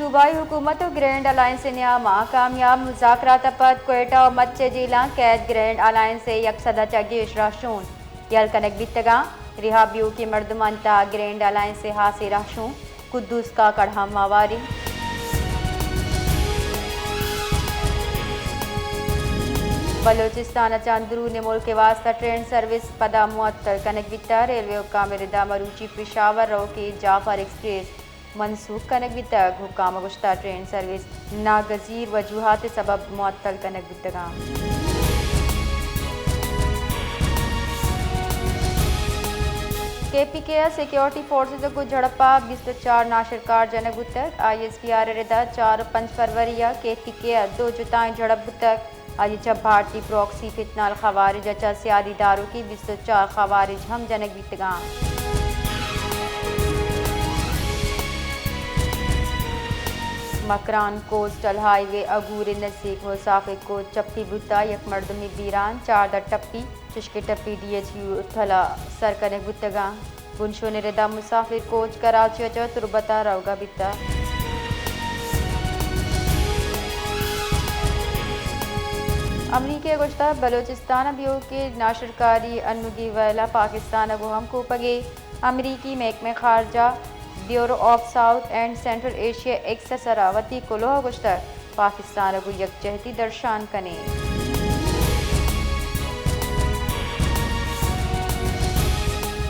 صوبائی حکومت و گرینڈ الائنس نیاما کامیاب مذاکرات پد کوئٹہ و مچ جیلاں قید گرینڈ الائنس یک سد چہ گیش رہشون یل کنگ بیتگاں۔ رہا بیوکی مردمان تا گرینڈ الائنس ہاسے رہشون قدوس کاکڑ ہم آواری۔ بلوچستان چہ اندرون ملک واسطہ ٹرین سروس پدا معطل کنگ بیتہ۔ ریلوے حکام ردا مروچی پشاور روکی جعفر ایکسپریس منسوخ کنگ بیتگ۔ حکام گوشتہ ٹرین سروس ناگزیر وجوہات سبب معطل کنگ بیتگاں۔ کے پی کے ء سیکورٹی فورسز ء گوں جھڑپ ء بیست ء چار ناشرکار جنگ بوتگ۔ آئی ایس پی آر ء ردا چار ء پنچ فروری ء کے پی کے ء دو جتائیں جھڑپ بوتگ۔ آئی ء چہ بھارتی پراکسی فتنہ الخوارج ء چہ سیادی داروکی بیست ء چار خوارج ہم جنگ بیتگاں۔ مکران کوسٹل ہائی وے اگور نزیک مسافر کوچ چپی بوتا، یک مردمی بیران، چاردہ ٹپی، چشکے ٹپی ڈی ایچ یو اتھلا سر کنگ بوتگاں۔ بنشون ردا مسافر کوچ کراچی ء چہ تربت ء روگا بیتہ۔ امریکہ ء گوشتہ بلوچستان ء بیوکیں ناشرکاری انوگی ویل ء پاکستان ء گوں ہم کوپگے۔ امریکی محکمہ خارجہ bureau of south and central Asia x ء سرا وتی کلوہ ء گوشتہ پاکستان ء گوں یکجہتی درشان کنیں۔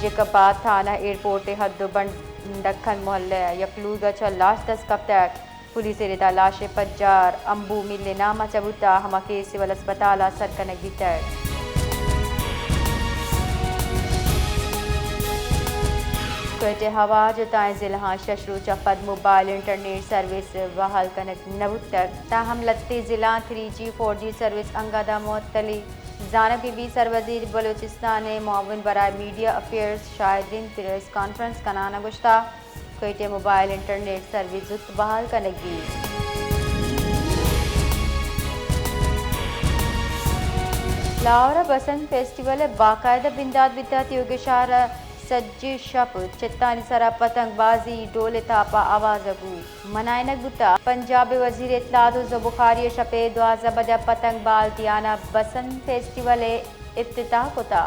جیکب آباد تھانہ ایئرپورٹ ء حد و بنڈکھن محلہ ء یک لوگ ء چہ لاش دست کپتگ۔ پولیس ء ردا لاش ء پجار امبو مل ء نام ء چہ بوتا، ہما کیس سول اسپتال ء سر کنگ بیتگ۔ کوئٹہ ء ہواجتائیں ضلعاں شش روچ ء پد موبائل انٹرنیٹ سروس بحال کنگ نہ بوتگ، تاہم لھتیں ضلعاں تھری جی، فور جی سروس انگت ء معطلی۔ زانگ بہ بیت سروزیر بلوچستان ء معاون برائے میڈیا افیئرز شاہدین پریس کانفرنس کنان ء گوشتہ کوئٹہ ء موبائل انٹرنیٹ سروس زوت بحال کنگ بیت۔ لاہور ء بسنت فیسٹیول ء باقاعدہ بندات بیتہ، تیوگیں شہر ء سجیں شپ چتانی سرا پتنگ بازی، ڈول ء تاپ ء آواز ء گوں منائینگ بوتہ۔ پنجاب ء وزیر اطلاعات و زربخاری ء شپ ء دوازدہ بجہ پتنگ بال دیان ء بسنت فیسٹیول ء افتتاح کتہ۔